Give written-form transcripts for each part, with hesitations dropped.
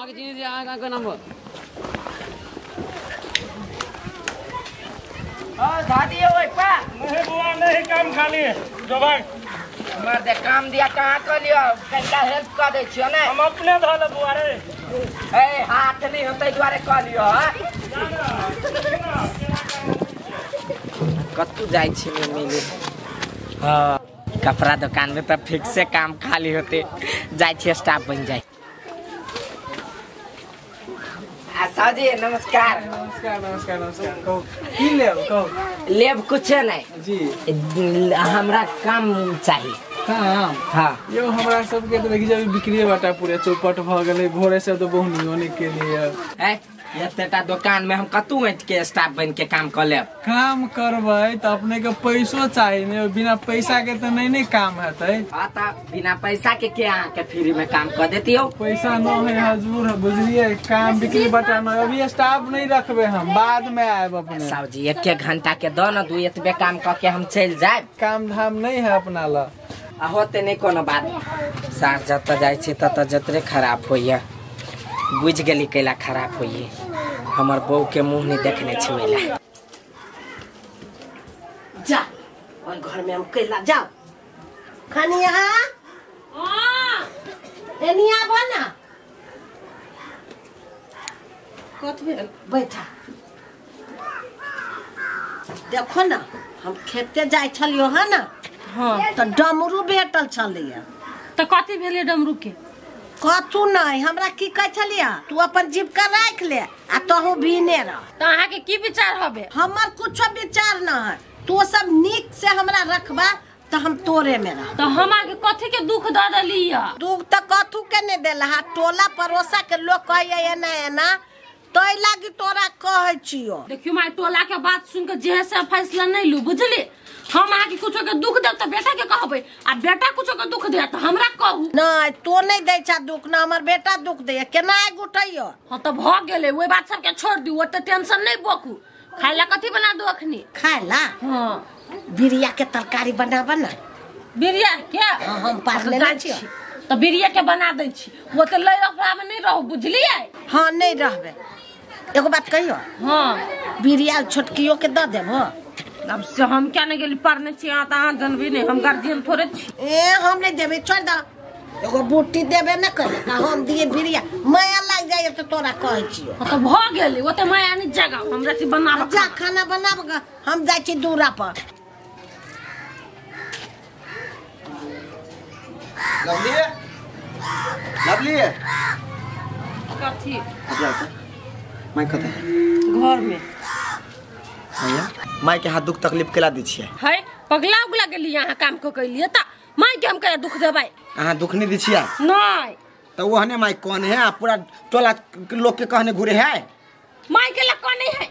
अहाँके चिन्है छी, अहाँ कहाँ नाम दादी ओइ पा नहीं बुआ नहीं काम खाली जो भाई मर दे काम दिया कहाँ कर लियो कनिका हेल्प कर दै छियो ने हम अपने धऽ ले बुआ रे ए हाथ नहीं होतै दुआरे कह लियो। कतू जाइ छी नहीं मिले। हाँ कपड़ा दुकान में तब फिक्स से काम खाली होते जाइ छी स्टाफ बन जाए। साजी नमस्कार। नमस्कार नमस्कार नमस्कार। कहू की लेब? कहू लेब कुछ नहीं जी, हमरा काम चाहिए। काम? हाँ यो हमरा सबके तो देखी जब बिक्री बाटा पूरे चौपट भ गेलै, भोरे से तो बहुनियो नहीं के लिए है। एतेटा दुकान में हम कतू ऐठ के स्टाफ बन के काम कर लेब। काम करबै त अपने के पैसो चाहिए ने, बिना पैसा के तो नहीं नहीं काम हेतै। हां त बिना पैसा के अहाँ के फ्री में काम कर देतियो। पैसा न है हजूर, बुझलिए काम बिक्री बटा न, अभी स्टाफ नहीं रखबे हम, बाद में आएब अपने। साहु जी एक एक घंटा के दो न दू, एतबे काम क के हम चल जाएब। काम धाम नहीं है अपना ला आ होते नहीं कोनो बात। साँझ जत जाइ छी तत जतरे खराब होइया, बुझ गेली कैला खराब होइए, हमर बहू के मुँह नहीं देखने छी ओइला। जा ओइ घर में हम कैला जाओ। खनिया हां एनिया बना कत भेल बैठा। देखो ना हम खेते जाइ छलियो है ना। हां त डमरू भेटल छलिया। त कथी भेलै डमरू के? कथू नहीं, हमरा की कहै छलिया तू अपन जीविका राख ले आ तहु भीने रह। त अहाँ के की विचार हबे? हमर कुछो विचार न है, तू सब नीक से हमरा रखबा त हम तोरे में रह। त हम आके कथी के दुख the देलिया? दुख त कथू के नहीं देला, टोला पड़ोसा के लोग कहैया एना एना तै लागी तोरा कहै छियो। देखियो my टोला के बात सुन के जे से फैसला नहीं लू बुझली। हम आके कुछो के दुख देब त बेटा के कहबै आ बेटा कुछो के दुख दे त हमरा कहू। नहीं तो नहीं दै छा दुख ना, हमर बेटा दुख दे केना आगि उठैयो। हां त भ गेलै, ओइ बात सब के छोड़ दियो, ओते टेंशन नहीं बकू। खाइला कथी बना दो अखनी? खाइला हां बिरिया के तरकारी बनाब ना। बिरिया के? हां हम पार लेने छियो त बिरिया के बना दै छी, ओते लै लफड़ा में नहीं रहू बुझलियै। हां नहीं रहबे। एगो बात कहियो? हां बिरिया छोटकियो के the देबो। अब से हम क्या नहीं गेली पढ़ने छी त अहाँ जनबी नहीं, हम गार्जियन थोड़े छी। ए हम नहीं देबे, छोड़ the एगो बूटी देबे न करे का हम दिए बिरिया माया लाग जाय त तोरा कहै छियो। त भ गेली ओते माया नहीं जगाओ, हमरा छी बनाब। जा खाना बनाब ग, हम जाइ छी दूरा पर। लवली लवली कथी? माय कत है? घर में। भैया माय के हाथ दुख तकलीफ केला दै छियै? है पगला उगला गेली अहाँ काम क कैलियै त माय के हम केला दुख देबै? अहाँ दुख नहीं दै छियै? नहीं। त ओहने माय कोन है आ पूरा टोला लोग के कहने घुरे है? माय के ला कोन है?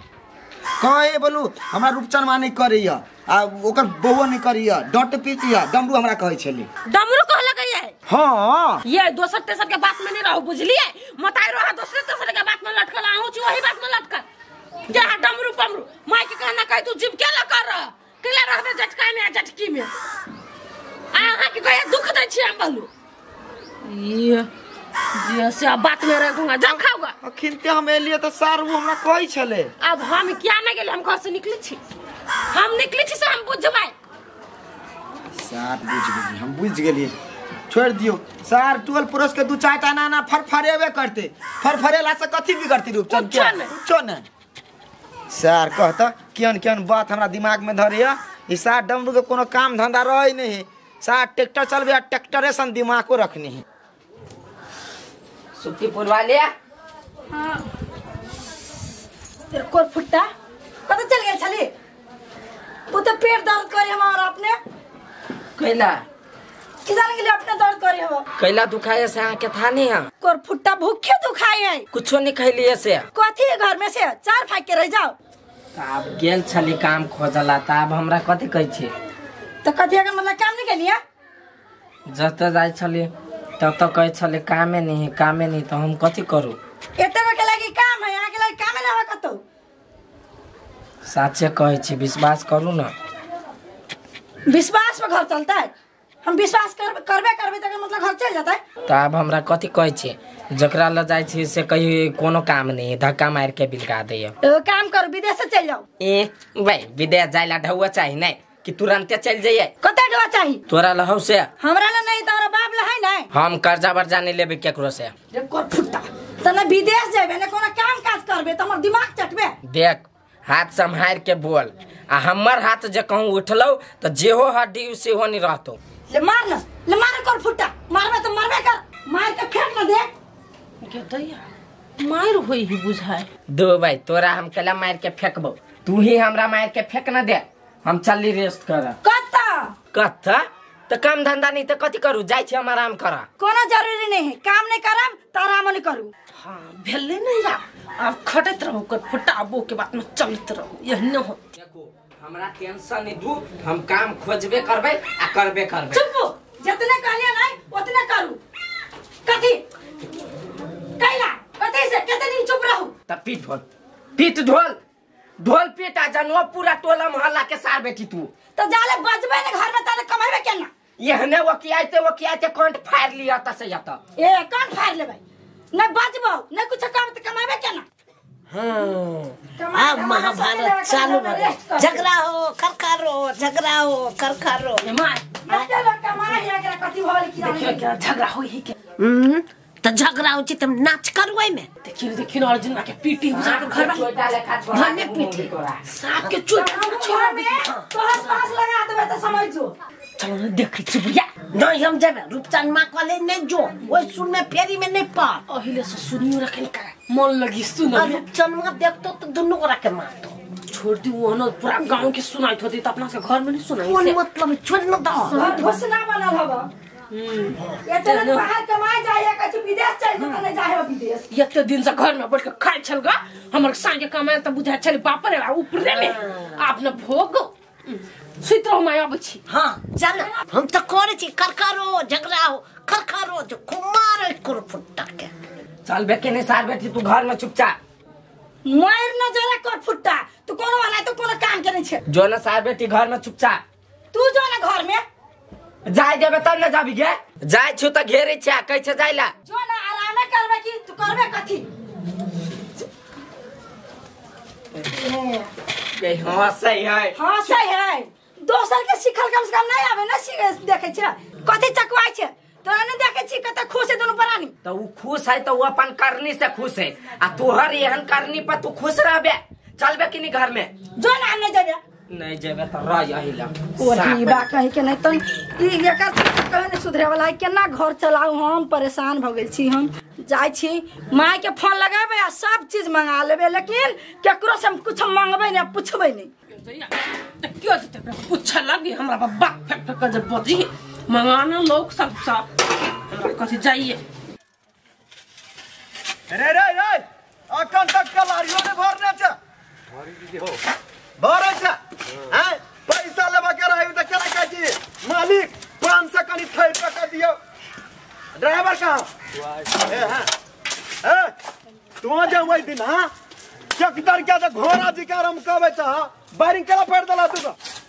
कहे बोलू हमरा रूपचन मां नहीं करैया आ ओकर बउआ नहीं करैया, डट पीतिया डमरू हमरा कहै छली। डमरू कहलक है? हां ये दोसर तेसर के बात में नहीं रहू बुझलियै, मताई रहा दोसर तेसर के बात में लटकल, अहूं छी वही बात में लटकल। जा डमरू पमरू माय के कहना कह तू जीव केला कर रह केला रहबे झटका में आ झटकी में आ अहाँ के कहे दुख दै छी हम बोलू। ये जे से अब बात में रहूंगा जा खाऊगा। अखिनते हम एलिए त सार उ हमरा कहै छले। अब हम क्या नहीं गेल, हम घर से निकली छी, हम निकली छी से हम बुझबै। सार बुझ गेली, हम बुझ गेलिए, छोड़ दियो। सार टोल पड़ोस के दू चार टा नाना फरफरेबे करते, फरफरेला से कथी बिगड़ती रूपचन के? कुछो नहीं। सार कहता केहन केहन बात हमरा दिमाग में धरिया। ई सार डमरू के कोनो काम धंधा रहे नहीं, सार ट्रैक्टर चलबे आ ट्रैक्टरे सन दिमाग को रखनी है। सुखी पुरवा लिया? हां तेरे कोर फुट्टा पता चल गेल छली, वो तो पेट दर्द करे हम और अपने कैला की जाने गेली अपने दर्द करे हम कैला दुखाए से अहाँ के था नहीं है? कोर फुट्टा भूखे दुखाए है, कुछो नहीं खैलिए से। कथी घर में से चार फाक के रह जाओ। आब गेल छली काम खोजला त आब हमरा कथी कहै छी? त कथी के मतलब काम नहीं गेलिए? जत जाय छली तब तो कहै छले कामे नहीं है, कामे नहीं, तो हम कथी करू? एते के लागी काम है, अहाँ के लागी कामे ना कतौ। साचे कहै छी, विश्वास करू ना। विश्वास में घर चलता है? हम विश्वास करबे करबे तकर मतलब घर चल जतै। त आब हमरा कथि कहै छै, जकरा ल जाइ छी से कही कोनो काम नहीं, धक्का मार के बिलका दैय। एगो काम करू विदेश से चल जाओ। ए भाई विदेश जाइला ढौआ चाही नहीं कि तुरंते चल जाइए? कते ढौआ चाही तोरा लहौ से? हमरा ला नहीं तोरा बाप ला है नहीं। हम कर्जा वर्जा नहीं लेबे केकरो से। रे कर फुट्टा त न विदेश जेबे न कोनो काम काज करबे त हमर दिमाग चटबे। देख हाथ सम्हार के बोल, आ हमर हाथ जे कहूं उठलौ त जेहो हड्डी सेहो नहीं रहतो। ले मार न, ले मार कर फुट्टा, मारबे त मरबे कर, मार के फेंक न दे। के दैया मार होई ही बुझाए। दो भाई तोरा हम केला मार के फेंकबो, तू ही हमरा मार के फेंक न दे, हम चली रेस्ट कर। कत्ता कत्ता त काम धंधा नहीं त कथि करू, जाय छी हम आराम कर। कोनो जरूरी नहीं है, काम नहीं करब त आराम नहीं करू। हां भेले नहीं या अब खटत रहो कर फुट्टा बो के बात में चलत रहो, यह न हो। देखो हमरा टेंशन नहीं दू, हम काम खोजबे करबे आ करबे करबे। चुप, जितने कहलिए नहीं उतने करू। कथि कैला कथि से कते दिन चुप रहू? त पीट ढोल, पीट ढोल, ढोल पीट आ जनो पूरा टोला मोहल्ला के सार बेटी तू। त जाले बजबे ने घर में ताले कमाबे केना? एहने वकियाते कंठ फाड़ लिया त से यत। ए कंठ फाड़ लेबै न बजबो न कुछ काम त कमाबे केना? हां अब महाभारत चालू भ गेल, झगड़ा हो खरखर हो, झगड़ा हो खरखर हो। माय मते लोग कमाए एकरा कथि भल की देखियो क्या झगड़ा होई ही के। त झगड़ा हो छी त नाच करबै में। देखियो देखियो अर्जुन के पीटी बुझा के घर में घर में पीटी साफ के चोट छोड़ में तोहर पास लगा देबे त समझ जो। चलो न देख छी बुढ़िया। नहीं हम जेबे रूपचंद मां कॉलेज नहीं जो, ओइ सुन में फेरी में नहीं पार। ओहिले से सुनियो रखन का मन लगी सुन। रूपचंद मां देखतो त दुनु गोरा के मारतो। छोड़ दी वो न पूरा गांव के सुनाइत होती त अपना से घर में नहीं सुनाई। कोन मतलब छोड़ न दो, घोषणा बनल हबा। ये चल बाहर कमाए जाए कछु विदेश चल तो नहीं जाए विदेश। एक दिन से घर में बैठ के खाइ छल गा, हमर सांगे कमाए त बुझा छल बाप रे ऊपरे में आप न भोग सुत रहो माय आबै छी। हां चल हम त करे छी खरखरो झगड़ा हो खरखरो जो कुमार कर फुट्टा के। चल बे के नहीं सार बेटी तू घर में चुपचाप मार न जरा कर फुट्टा। तू कोनो वाला तो कोनो काम के नहीं छे। जो न सार बेटी घर में चुपचाप तू जो न घर में जाय देबे तब न जाबी गे। जाय छु त घेरे छै कहै छै जाइला। जो न आरामे करबे की तू करबे कथि? के हंसै है, हंसै है। दोसर के सिखल कम से कम नहीं आवे न सीखे देखे छै कथि चकवाइ छै तोरा नहीं देखे छी कते खुश है दोनों प्राणी। त उ खुश है त उ अपन करनी से खुश है, आ तोहर एहन करनी पर तू खुश रहबे। चलबे कि नहीं घर में? जो न हम नहीं जेबे। नहीं जेबे त रह यही ला। ओही बा कहि के नहीं तन ई एकर कहे नहीं सुधरे वाला है। केना घर चलाऊ हम परेशान भ गेल छी। हम जाय छी माय के फोन लगाबे आ सब चीज मंगा लेबे, लेकिन केकरो से हम कुछ मांगबे नहीं पूछबे नहीं। त क्यों जते पूछ लगी हमरा बाबा फेक फेक के बजी मंगाना लोग सब सब हमरा कथि जाइए। रे रे रे अखन तक कलारियो ने भरने छै। भरी दीदी हो भरै छै। हैं पैसा लेबा के रही त केना कहै छी मालिक 500 कनि थैर के दियौ। ड्राइवर कहाँ? ए हां ए तू जे ओइ दिन हां चकदर के जे घोड़ा जी के रम कहबै छ बारिंग केला पड़ देला तू।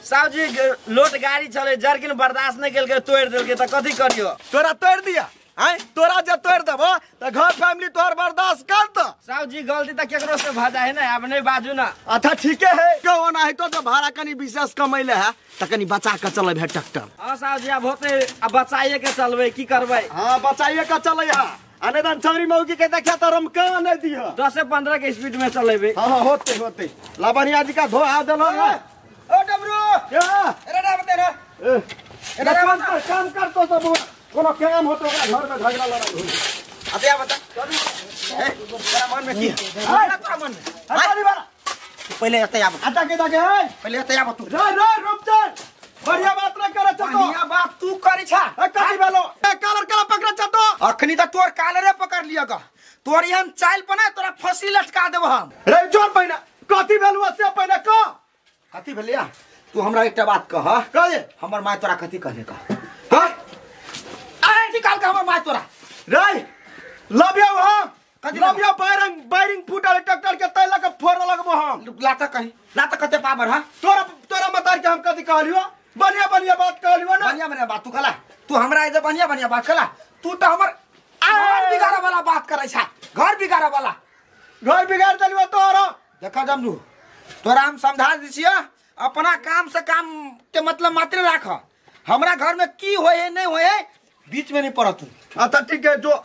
साहु जी लोट गाड़ी चले जर्किन बर्दाश्त नहीं केलकै तोड़ देलकै त कथि करियो? तोरा तोड़ दिया आय, तोरा जे तोड़ देबो त घर फैमिली तोहर बर्दाश्त कर त। साहु जी गलती त केकरो से भ जाए ना, अब नहीं बाजू ना। अच्छा ठीके है क्यों ना है तो जब भाड़ा कनी विशेष कमैले है त कनी बचा के चलबै है ट्रैक्टर। हां साहु जी अब होते अब बचाइए के चलबै की करबै? हां बचाइए के चलै है, अनेदन छौरी मौगी के देखा त रमका नहीं दिह। 10 से 15 के स्पीड में चलेबे। हां हां होते होते लाबनिया जी का धो आ देलो। ओ डबरू अरे डब दे रे ए काम कर काम कर तो सब कोनो काम होतो ओकरा घर में झगड़ा लड़ाई हो। अबे आ बता ए तोरा मन में की है? तोरा मन में अरे बारा पहिले एते आब। आता के ताके है पहिले एते आब तू। रे रे रूपचंद बढ़िया बात न करे छ तो। बढ़िया बात तू करै छ। ए कथि भेलो? ए कालर काला पकड़ छ तो। अखनी त तोर कालरे पकड़ लिया ग, तोर एहन चाइल बना तोरा फांसी लटका देब हम। रे जोर पहिना कथि भेलु से पहिने कह। कथि भेलिया? तू हमरा एकटा बात कह। कह। हमर my तोरा कथि कहले कह? हां आए निकाल के हमर my तोरा। रे लव you हम लव you बायरिंग बायरिंग फूटल ट्रैक्टर के तैला के फोड़ लगबो हम। लाता कहीं लाता कते पावर। हां तोरा तोरा मतार के हम कथि कहलियो? बढ़िया बढ़िया बात कहलियो ना। बढ़िया बढ़िया बात तू कहला। तू हमरा एजे बढ़िया बढ़िया बात कला तू तो हमर घर बिगाड़े वाला बात करै छ घर बिगाड़े वाला घर बिगाड़ देलबो तोरो। देखा डमरू तोरा हम समझा दै छियो अपना काम से काम के मतलब मात्र राख हमरा घर में की होय है नहीं होय है बीच में नहीं पड़त। अच्छा ठीक है जो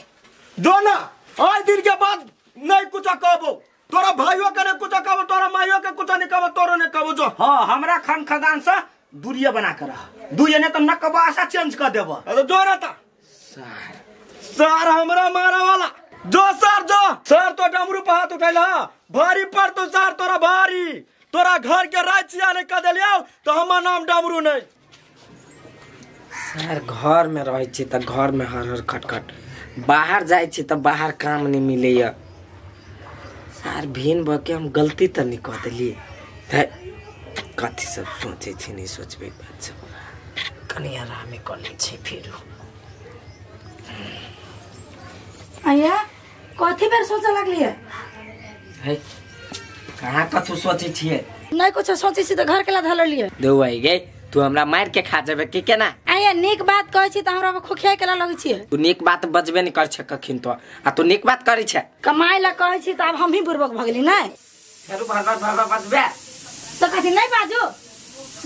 जो ना आज दिन के बाद नहीं कुछ कहबो तोरा भाइयों के नहीं कुछ कहबो तोरा माइयों के कुछ नहीं कहबो तोरो नहीं कहबो जो। हां हमरा खान खदान से दूरिया बना कर रह दूरिया ने तो नकबा आशा चेंज कर देबो। अरे जो ना ता सर हमरा मारा वाला जो सर जो सर तो डमरू पर हाथ उठैला भारी पर तो सर तोरा भारी तोरा घर के राज ने कह देलियो तो हमर नाम डमरू नहीं। सर घर में रहै छी त घर में हर हर खटखट बाहर जाइ छी त बाहर काम नहीं मिलैया। सर भिन भ के हम गलती त नहीं कह देली कथी सब सोचे छी नहीं सोचबे बात सब कनी आरामे कर लै छी फेरू। आया कथी बेर सोचे लगलिए है कहाँ कथू सोचे छिए नहीं कुछ सोचे छी त घर के ला धललिए दो आई गई तू हमरा मार के खा जेबे की केना। आया नीक बात कहै छी त हमरा खोखिया के ला लगै छी तू नीक बात बजबे नहीं कर छ कखिन तो आ तू नीक बात करै छ कमाई ला कहै छी त आब हम ही बुर्बक भ गेली नै फेरू भर भर बजबे त कथी नहीं बाजू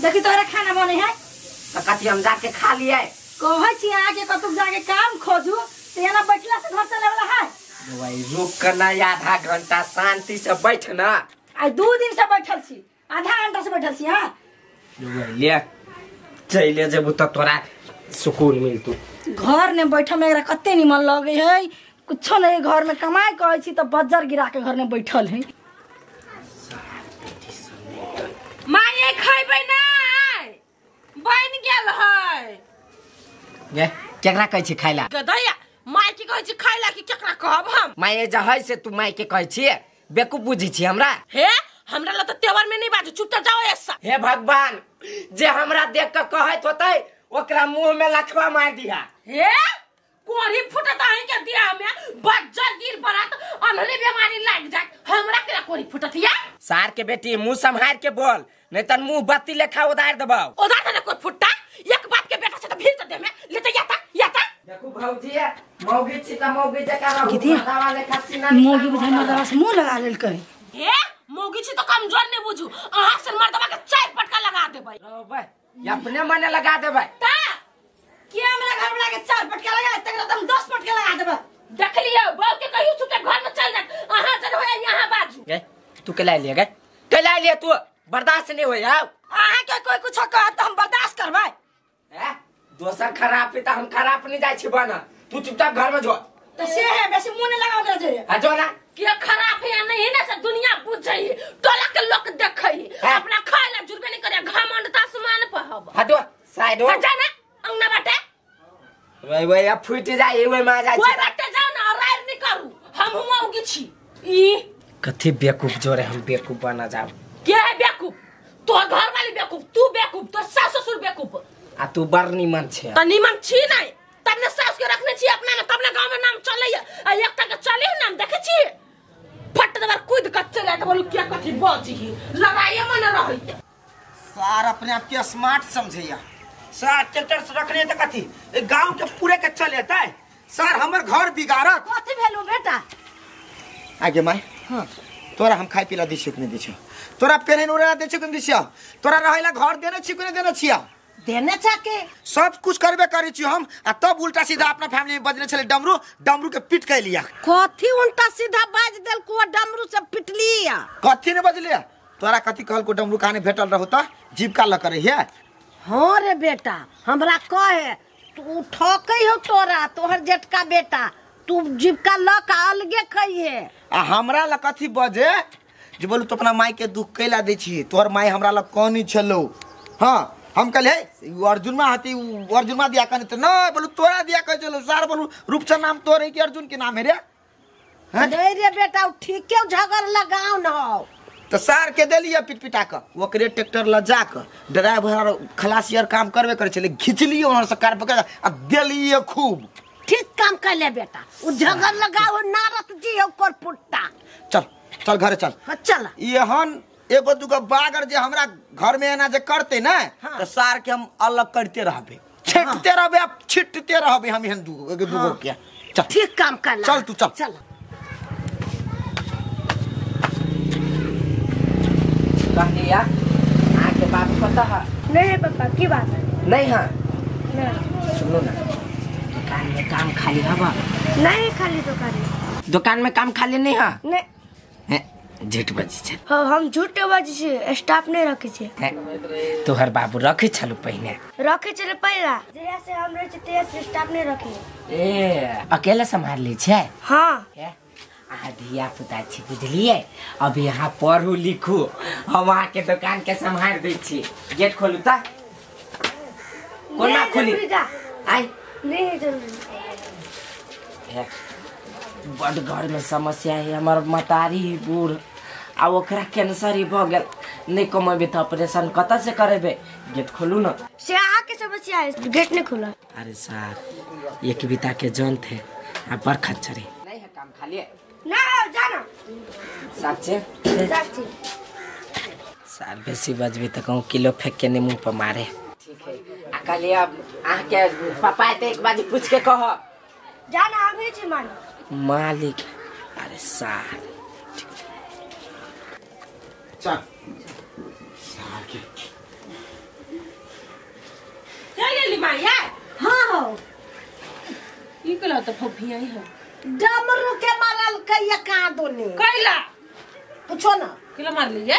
देखी तोरा खाना बने है त कथी हम जाके खा लिए कहै छी आके कतौ जाके काम खोजू त एना बैठला से घर चले वाला है। भाई रुक ना आधा घंटा शांति से बैठ ना आई 2 दिन से बैठल छी आधा घंटा से बैठल छी। हां ले चले जेबू त तोरा सुकून मिलतू घर ने बैठल में एकरा कते निमन लगे है कुछो नहीं घर में कमाई कहै छी त बज्जर गिरा के घर में बैठल है। माये खैबै नै बन गेल है गे केकरा कहै छी खाइला गदैया माय के कहै छी खाइला कि केकरा कहब हम माये जहै से तू माय के कहै छी बेवकूफ बुझी छी हमरा हे हमरा ल त तेवर में नहीं बाजू चुपचाप जाओ ऐसा। हे भगवान जे हमरा देख के कहैत होतै ओकरा मुंह में लखवा मार दिहा। हे कोरी फुटत अहीं के दिया में बज्जर गिर पड़त अनहली बीमारी लाग जात हमरा के कोरी फुटत या सार के बेटी मुंह संभार के बोल नहीं त मुंह बत्ती लेखा उधार देबौ उधार दे कोई फुट्टा एक बाप के बेटा से त भीड़ त दे में लेते याता याता। देखू भौजी मौगी छी त मौगी जका रहू मर्दावा लेखा सीना मौगी बुझाइ मर्दावा से मुंह लगा लेलकै। हे मौगी छी त कमजोर नहीं बुझू अहाँ से मर्दावा के 4 पटका लगा देबै रहबै अपने मने लगा देबै ता के हमरा घर वाला के 4 पटका लगा तकरा त हम 10 पटका लगा देबै। देख लियो बहू के कहियो चुपचाप घर में चल जा अहाँ जन होया यहां बाजू गे तू के ला लिए गे के ला लिए तू बर्दाश्त नहीं होय आउ अहाँ के कोई कुछ कहत त हम बर्दाश्त करबै हैं दोसर खराब है त हम खराब नहीं जाय छी बना तू चुपचाप घर में जो त से है बेसी मुंह नहीं लगाओ जे हां जो ना के खराब है या नहीं है ना से दुनिया बुझ जाई टोला के लोग देखई अपना खाए ला जुरबे नहीं करे घमंड त आसमान पर हब हटो साइड हो जा ना अंगना बाटे वही वही अब फूट जाए ओय में आ जाय ओय बाटे जाओ ना रार नहीं करू हम हुआ उगी छी ई कथी बेवकूफ जोरे हम बेवकूफ बना जाओ के है बेवकूफ तोर घर वाली बेवकूफ तू बेवकूफ तोर सास ससुर बेवकूफ आ तू बड़ निमन छे त निमन छी नहीं तब ने सास के रखने छी अपना में तब ने गांव में नाम चलै आ एकटा के चले नाम देखे छी फट दबर कूद के चले त बोलू के कथी बची लड़ाई मन रहै सार अपने आप के स्मार्ट समझैया सार ट्रैक्टर से रखने त कथी गांव के पूरे के चलेतै सर हमर घर बिगाड़त कथी भेलु बेटा आगे my. हां तोरा हम खाय पीला दै छियो कि नहीं दै छियो तोरा पेनहै ओढ़ै दै छियो कि नहीं दै छियो तोरा रहै ला घर देने छियो कि नहीं देने छियो देने छके सब कुछ करबे करै छियो हम आ तब उल्टा सीधा अपना फैमिली में बजने छले डमरू डमरू के पीट के लिया कथी उल्टा सीधा बाज देल को डमरू से पिटलिया कथी ने बजलिया तोरा कथी कहल को डमरू कहानी भेटल रहू त जीविका ल करे हे। हां रे बेटा हमरा कहे तू ठकै हो तोरा तोहर जेटका बेटा तू जीविका ल के अलगे खइहे आ हमरा ल कथी बजे जे बोलू तो अपना माई के दुख कैला दै छी तोहर माई हमरा ल कनी छलो। हां हम कहले हे अर्जुन मा हती अर्जुन मा दिया कनी त न बोलू तोरा दिया कह चलो सार बोलू रूपचंद नाम तोरे है कि अर्जुन के नाम है रे हैं नहीं रे बेटा उ ठीके झगड़ लगाओ न हो तो सार के देलिए पिट पिटा के ओकरे ट्रैक्टर ल जाक ड्राइवर खलासी और काम करबे करे छले घिचलिए ओनर से कार पकड़ आ देलिए खूब ठीक काम कर ले बेटा उ झगड़ लगाओ नारत जी ओकर पुट्टा चल चल घरे चल। चल एहन एगो दूगो बागर जे हमरा घर में एना जे करते ना। हाँ। तो सार के हम अलग करते रहबे। फेंकते रहबे छिटते रहबे हम एहन दूगो के। चल ठीक काम कर, चल तू चल चल। कहलिया आके बाप पता है नहीं है पापा की बात है नहीं है नहीं। सुनो ना, दुकान में काम खाली हवा नहीं? खाली दुकान में, दुकान में काम खाली नहीं है? नहीं। झूठ बजी छे। हाँ हम झूठ बजी छे, स्टाफ नहीं रखे छे। तोहर बाबू रखे छलु पहिने? रखे छले पहिला, जहिया से हम रहे छे तहिया से स्टाफ नहीं रखे। ए अकेले संभाल ले छे? हाँ। अहाँ धिया पुता छी बुझलिए, अभी यहाँ पढ़ू लिखू, हम अहाँ के दुकान के संभाल दै छी। गेट खोलू त कोना खोली? आई नहीं जरूरी। बड घर में समस्या है, हमार मतारी बूढ़ आ ओकरा कैंसर ही भ गेल, नहीं कमेबे त ऑपरेशन कत से करेबे। गेट खोलू ना। से अहाँ के समस्या है, गेट नहीं खोला। अरे सर एक बिता के जन थे आ बड़ खच्चरी नहीं है काम खाली है ना जाना। साचे साचे सर बेसी बजबी त कहूँ किलो फेंक के नहीं मुंह पर मारे। ठीक है आ कहलिए अब अहाँ के पापा त एक बाजी पूछ के कह जाना हम ही छी मालिक। अरे सार चल सार के चल गेली माया। हां हो ई कला त फफिया है डमरू के मारल कहिया का दोनी कैला पूछो ना कैला मार लिया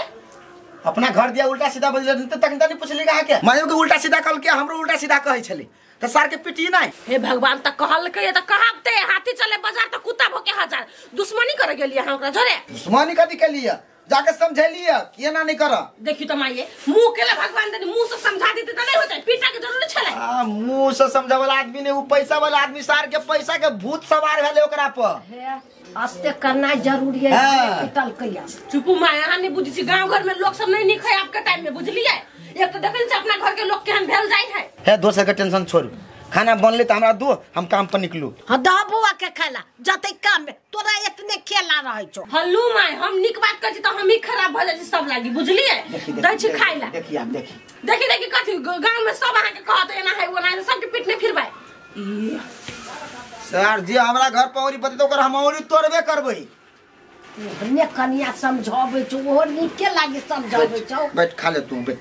अपना घर दिया उल्टा सीधा बजल त तखन तनी पूछली कहा के मायो के उल्टा सीधा कल के हमरो उल्टा सीधा कहै छली त सार के पिटी नहीं। हे भगवान त कहल के त कहाबते हाथी चले बाजार त कुत्ता भोके हजार दुश्मनी करे गेलिए हम ओकरा झरे। दुश्मनी कथि के लिए जाके समझेलिए कि एना नहीं कर। देखियो त माये मुंह केला भगवान दनी मुंह से समझा देते त नहीं होते, पीटा के जरूरी छले। आ मुंह से समझा वाला आदमी ने उ पैसा वाला आदमी सार के पैसा के भूत सवार भेले ओकरा पर। हे आस्ते करना जरूरी है पिटल कहिया। चुपू माया अहाँ नहीं बुझी छी, गांव घर में लोग सब नहीं निक है आपके टाइम में बुझलिए। एक तो देखै छी अपना घर के लोग केहन भेल जाय है। हे दोसर के टेंशन छोड़ू, खाना बनले त हमरा दो, हम काम पर निकलू। हां दह बुआ के खाला जते काम में तोरा इतने खेला रहै छौ। हल्लू my हम निक बात कहै छी त हम ही खराब भ जाइ छी सब लागी बुझलिए। दै छी खाइला। देखी आप देखी देखी देखी कथि गांव में सब अहाँ के कहत एना है ओना है सबके पीट ने फिरबै। सर जी हमरा घर पर औरी बते ओकर हम औरी तोड़बे करबै। ने कनिया समझाबै छौ ओहो नीके लागी समझाबै छौ। बैठ खा ले तू बैठ।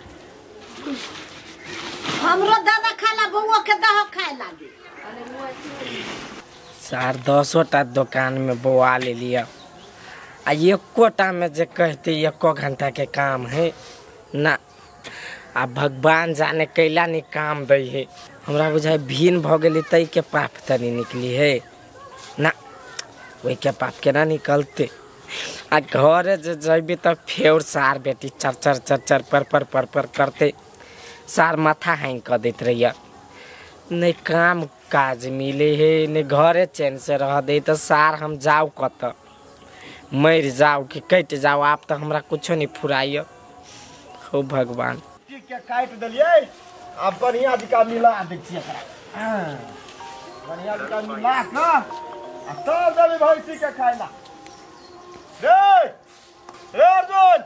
हमरो दादा खाला बउआ के दह खाए लागी। सार 10 टा दुकान में बौआ ले लिया आ एकोटा में जे कहते एको घंटा के काम है ना। आ भगवान जाने कैला नहीं काम दै है। हमरा बुझाय भीन भ गेली तै के पाप तनी निकली है ना, वही के पाप केना निकलते। आ घरे जे जैबी त फेर सार बेटी चर चर चर चर पर पर पर पर करते सार माथा हैंग कर देते रहिया। नहीं काम काज मिले है नहीं घरे चैन से रह दे तो सार हम जाओ कत मर जाओ कि कट जाओ आप तो हमरा कुछो नहीं फुराइयो। हो भगवान ठीक है काट देलिए अब बढ़िया जका मिला दै छियै एकरा। हां बढ़िया जका मिला के आ तब देबै भैंसी के खाइला। रे रे अर्जुन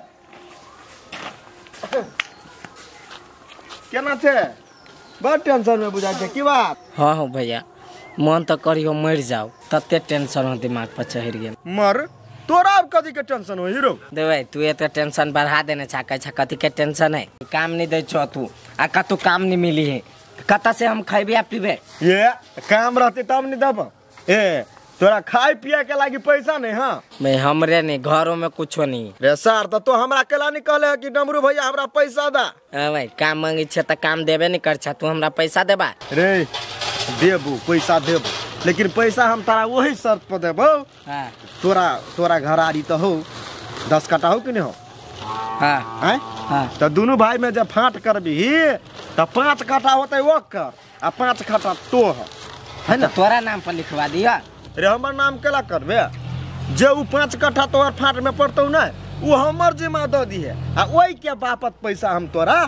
केना छे? बड़ टेंशन में बुझा छै की बात? हाँ हो भैया मन तो करियो मर जाओ तते टेंशन हो दिमाग पर चढ़ गेल। मर तोरा अब कथी के टेंशन हो हीरो? देवे तू एते टेंशन बढ़ा देने छा कहै छा कथी के टेंशन है। काम नहीं दै छो तू आ कतौ काम नहीं मिली है कत से हम खैबे आ पीबे? ये काम रहते तब नहीं दब। ए तोरा खाए पिए के लागी पैसा नहीं? हाँ मैं हमरे नहीं घरों में कुछो नहीं। रे सर तो तो हमरा केला नहीं कहले कि डमरू भैया हमरा पैसा दा। भाई काम मांगे छे त काम देबे नहीं कर छा तू हमरा पैसा देबा? रे देबू पैसा देबू लेकिन पैसा हम तारा वही शर्त पर देबो। हाँ। तोरा तोरा घरारी तो हो 10 कट्ठा हो कि नहीं हो? हाँ। आय? हाँ। तो दोनों भाई में जब फाट करबी तो 5 कट्ठा होते ओकर आ 5 कट्ठा तो है ना। तोरा नाम पर लिखवा दिया। रे हमर नाम केला करबे? जे उ 5 कट्ठा तोहर फाट में पड़तौ ना उ हमर जिम्मा the दिहे आ ओई के बापत पैसा हम तोरा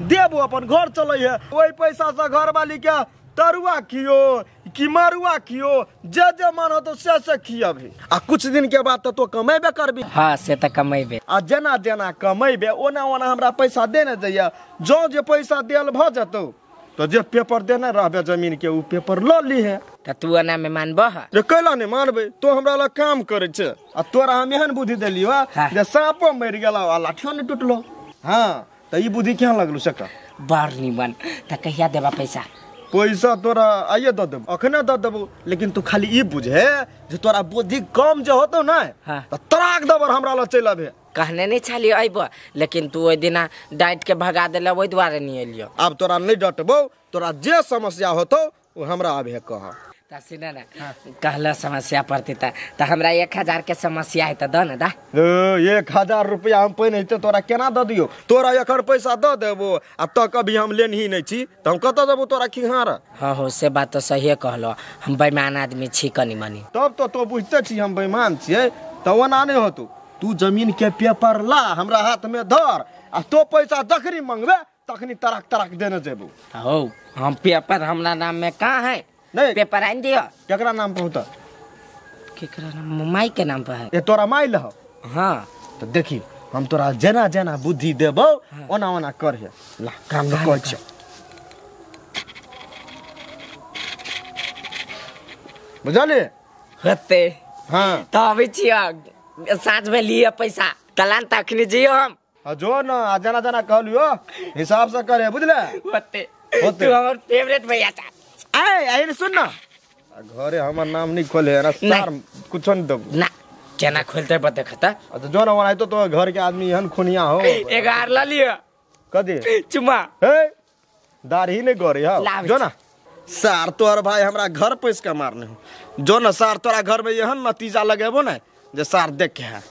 देबो अपन घर चलै है। ओई पैसा से घर वाली के तरुआ खियो कि मरुआ खियो जे जे मन होतो से से खियबी। आ कुछ दिन के बाद तो कमेबे करबी। हाँ से त कमेबे। आ जेना जेना कमेबे ओना ओना हमरा पैसा देने जइया। जो जे पैसा देल भ जतौ तो जे पेपर देने रहबे जमीन के उ पेपर ल लीहे। त तू एना में मानबह? जे कैला नहीं मानबे, तो हमरा ला काम करे छे आ तोरा हम एहन बुद्धि देलियो जे सांपो मरि गेला आ लाठियो नहीं टूटलो। हां त ई बुद्धि केहन लगलू से कह? बड़ निमन। त कहिया देबा पैसा? पैसा तोरा आइए the देबो, अखने the देबो, लेकिन तू खाली ई बुझे जे तोरा बुद्धि कम जे होतो ना त तराक दबर हमरा ला चलि आबे। कहने नहीं छलियो अइब, लेकिन तू ओहि दिना डांट के भगा देला, ओहि दुआरे नहीं एलियो। अब तोरा नहीं डटबो, तोरा जे समस्या होतो वो हमरा आबे कह। त सुन ना, कहला समस्या पड़ती त हमरा 1000 के समस्या है त the ना दा। 1000 रुपया हम पहिने त तोरा केना the दियो? तोरा एकर पैसा the देबो आ त कभी हम लेनही नहीं छी त हम कत देबो तोरा खिहार? हां हो से बात तो सही कहलो, हम बेईमान आदमी छी कनी मनी। तब तो बुझते छी हम बेईमान छियै, त ओना नहीं होतो। तू जमीन के पेपर ला हमरा हाथ में धर आ तो पैसा जखनी मंगबे तखनी तराक तराक देने जेबो। हो हम पेपर हमरा नाम में कहाँ है? नहीं पेपर आन दियो। केकरा नाम पर होता? केकरा नाम? माई के नाम पर है। ए तोरा माई लह? हां। तो देखी हम तोरा जेना जेना बुद्धि देबो ओना ओना करहे। ला काम न कहै छ, बुझली? होते। हां त अबै छियो साँझ में लिया पैसा तलान तखनी जियो हम। जो ना आ जना जना कहलियो हिसाब से करे, बुझले? होते होते। तू हमर फेवरेट भैया चा। ए आइन सुन ना, घरे हमर नाम नहीं खोले ना सार कुछ नहीं देबो ना। केना खोलते बत देखता। अच्छा जो ना वनाई तो घर के आदमी एहन खुनिया हो। एगो आर ल लियो कदी चुमा। ए दाढ़ी नहीं गोरी हो जो ना सार तोहर भाई हमरा घर पैस के मारने हो। जो ना सार तोरा घर में एहन नतीजा लगेबो ना जे सार देख के है।